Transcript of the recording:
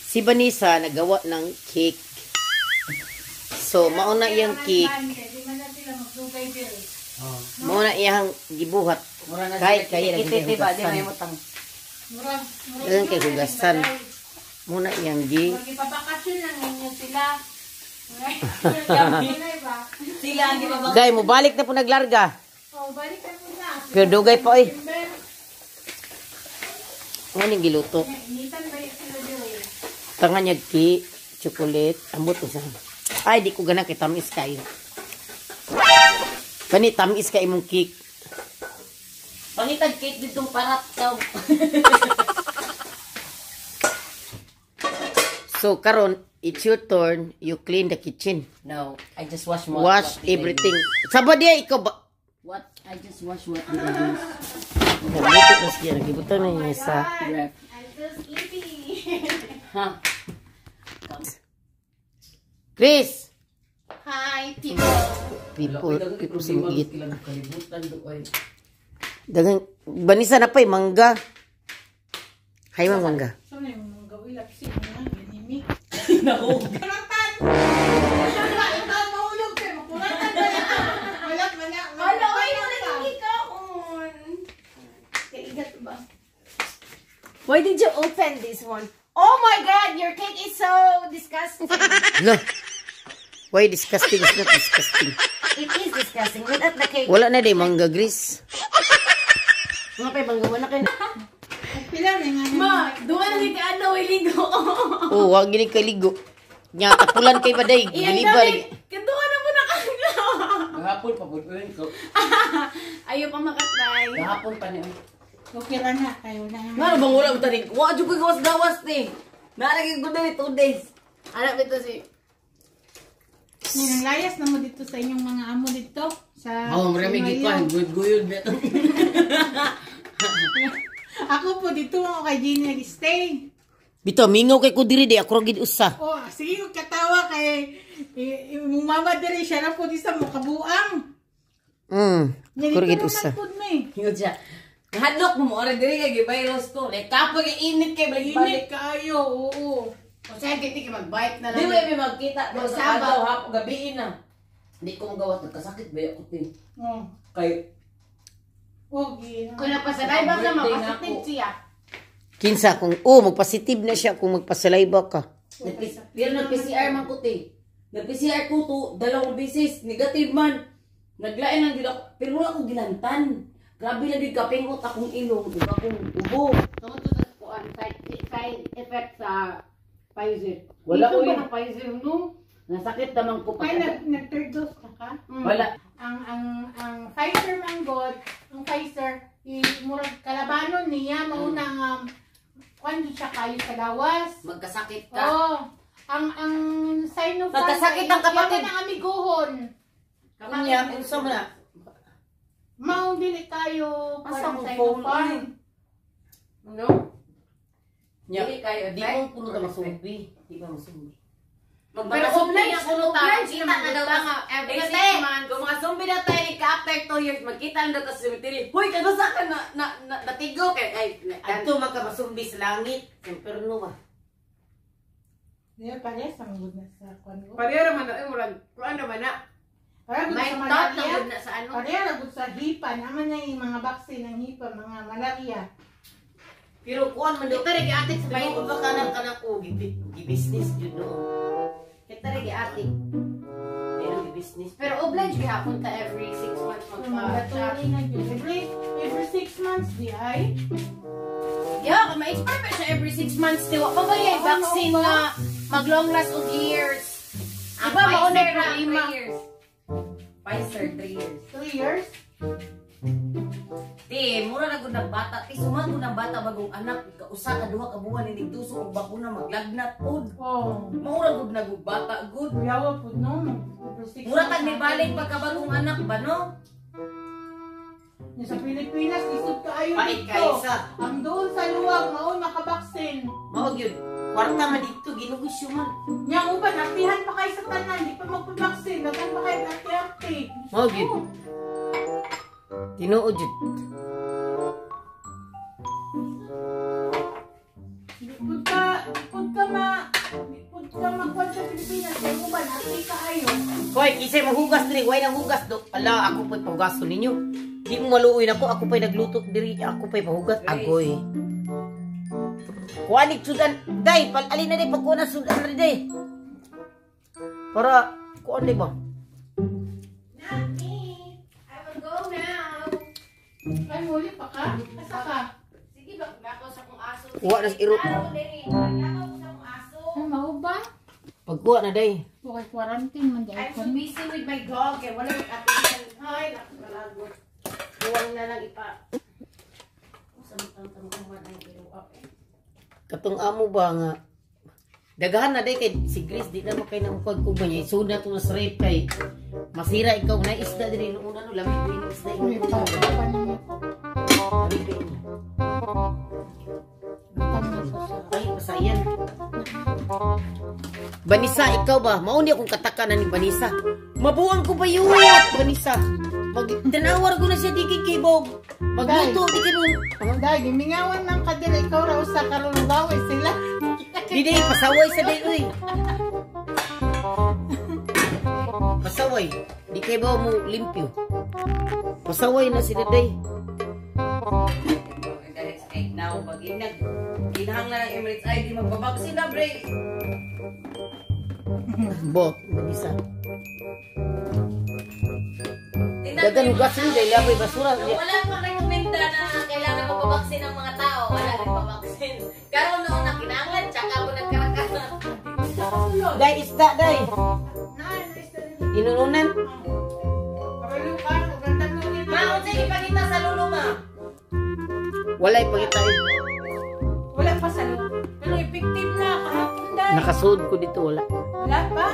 Si Vanessa nagawa ng cake. So, mauna iyang cake. Di man na sila magdugay bill. Mauna iyang gibuhat. Kahit kaya lagi Kitty ba di hugasan. may mutang. Murag, murag. Dagan kay hugasan. Muna iyang gi. Murag ipabakasyon lang ninyo sila. Murag ba? Sila ang di ba ba? Gay, mubalik na po naglarga. Oh, balik na muna. Pero dugay pa oy. September. Ano giluto? Initan ba yun sila diri? Tanga niya ki, chocolate, ambot usa. Ay, di ko gana kay tamis kayo. Kani tamis kay imong cake. Pangitag cake ditong parat daw. So karon, it's your turn, you clean the kitchen. No, I just wash what, Wash what did I everything. Saba diya ikaw ba? use? What I just wash what did I use? Nagluto na siya, nagibutang na niya sa Ref. I'm so sleepy. Ha? Chris! Hi, people. People, people sa mga Kalibutan do oy. Dagang, banisa na pa mangga. Hay mang mangga. So na yung mga gawin lapsi na ginimi. Nako. Kuratan! Ikaw mahulog kayo. Makuratan ba yan? Wala, wala. Wala, oy, wala gikaon. Kaigat ba? Why did you open this one? Oh my God, your cake is so disgusting. Lo. Why disgusting? It's not disgusting. It is disgusting. Look at the cake. Wala na di mangga, Chris. Mga pa bangga wala kay. Pila na nga. Ma, duwa na ni ka ano ligo. Oh, wag gini kay ligo. Nya tapulan kay baday, Iyang giliba dami. lagi. Kaduwa na mo na ka. Gahapon pa pud ko. Ayaw pa makatay. Gahapon pa niyo. Okay ra na. Kayo na. Ngano bang wala mo tanig? Wa jud ko gawas-gawas ni. Nalagi ko diri 2 days. Anak bito si Nilalayas na mo dito sa inyong mga amo dito. Sa Oh, marami sa gikuan, guyod-guyod ba to. Ako po dito ako kay Jeannie nag-stay. Bitaw mingaw kay ko diri di ako ra gid usa. Oh, sige ko katawa kay imong mama diri siya na po di sa mukabuang. Ako ra gid Dito usa. naman po mi. Ingon siya. Nahadlok mo mo ora diri kay givirus ko. Like kapoy kay init kay Init balik-balik. kaayo, oo. O siya kiti kay magbike na Di lang. ba may magkita do sa Magsaba. adlaw hapon gabiin na. Di ko magawas nagkasakit ba ako tin. Oh. Kay Okay. Kung napasalay ba sa Birthday na mapasitive ako. siya. Kinsa kung oh magpositive na siya kung magpasalayba ka. Pero nag-PCR man ko te. Nag-PCR ko to dalawang beses, negative man. Naglain lang gid ako, pero wala ko gilantan. Grabe lang gid kapingot akong ilong ug akong ubo. Tungod to sa kuan side effect sa Pfizer. Wala, Ito ba oy. ng Pfizer no? Nasakit naman ko Ay, nag third dose na ka? Wala. Ang Pfizer man god, ang Pfizer i murag kalabanon niya mauna nga kuan jud siya kayo sa lawas. Magkasakit ka. Oh, ang Sinopharm Nagkasakit ang kapatid. Yaman ang amiguhon. Kunya unsa man na? Mao dili kayo Asa kuan akong phone, Sinopharm. No? Nya. Dili kayo Di effect. ko kuno ta masumbi. Di ba masumbi? Pero oblige kuno ta. oblige Kita na daw ta nga every Eh, 6 te, months. kung mga zombie na tayo ni ka after 2 years, magkita na daw ta sa cemetery. Hoy, kagusa ka na, na, na, natigo kay, ay, Adto man ka masumbi sa langit, sa imperno ba. Di ba parehas ang good na sa kuan ko. Pareho raman na, eh, murag, kuan naman na. Pareha gud May sa thought na malaria. gud na sa ano. Pareha ra gud sa hipa. Naman na yung mga vaccine ng hipa, mga malaria. Pero kuan man do. Kita rin giatik sa Tinuod bayan. ba kanang kanang ko gi-business jud no. Kita rin giatik. Pero gi-business. Pero oblige gihapon ta every 6 months Mga magpa-shot. mandatory na yun. Every 6 months, di ay? Yeah, kung ma-expire pa siya every 6 months, di wa pa ba yung Oo, vaccine oo ba? nga mag long last og years? Ang Diba, mauna Pfizer na, problema. 3 years. Pfizer, 3 years. 3 years? Ti, mura na gud ng bata. Ti, suman gud ng bata bagong anak. Ka usa ka duha ka buwan ni nigtuso og bakuna maglagnat pod. Oh. Mura gud na gud bata gud. Kuyawa po, no? Every 6 Mura tag months. nibalik pagka bagong anak ba no? Yung sa Pilipinas, lisod kaayo Pait dito. kaysa. Ang doon sa luwag, maon makabaksin. Mao gyud. Kwarta man dito ginugusyo man. Nya uban, artihan pa kayo sa tanan, di pa magpabaksin. Daghan pa kayo arte-arte. Mao gyud. Tinuod jud. Di pud ka, Hindi kaayo. Hoy, kisay maghugas diri, way nang hugas do. Ala, ako pa'y pahugason ninyo. Di mo maluoy nako, ako pa'y nagluto diri, ako pa'y pahugas. Agoy. Kuanig sudan, day, pal alin na day pagkuha na sudan na day. Para kuan day ba? Not me. I will go now. Ay, muli pa ka? Asa ka? Sige, bako sa kong aso. Kuha na sa iro. Taro, diri. Bako sa kong aso. Ay, mao ba? Pagkuha na day. Okay, quarantine man dahil I'm ko. so busy with my dog. Kaya wala mag-attention. Ay, nakakalagot. Buwang na lang ipa. Sa matang tanong ay pero up eh. Katong amo ba nga daghan na day kay si Grace di na mo kay nang kog kung niya isud na to sa rep kay masira ikaw na isda diri noon ano lami ko yung isda Uy, yung pa, pa niya. lami ko yun. Ay, pasayan. Banisa, ikaw ba? Mauni akong kataka na ni Banisa. Mabuang ko ba yun? Banisa. Mag tanawar ko na siya di kay kibog. Magluto di kay mo. Dahil, gimingawan man ka diri, ikaw ra usa karon gaway sila. Di di pasaway sa day uy. Pasaway. Di kay ba mo limpyo. Pasaway na sila day. Dahil sa kay now, pag inag, ginahang na ng Emirates ID, magbabaksin na, bre. Bo, Banisa. Tingnan Dagan mo yung hugas ni dahil labay basura. Wala pang rekomenda na kailangan magpabaksin ng mga tao. Wala rin pabaksin. Karon noon na kinahanglan, tsaka ako nagkarakara. Day isda day. Na, isda diri. Inununan. Kabalo ka, ganda mo rin. Ma, unsa ipakita sa lulo, ma? Walay pangita eh. Wala pa sa loob. Pero effective na kahapon dahil. Nakasud ko dito wala. Wala pa?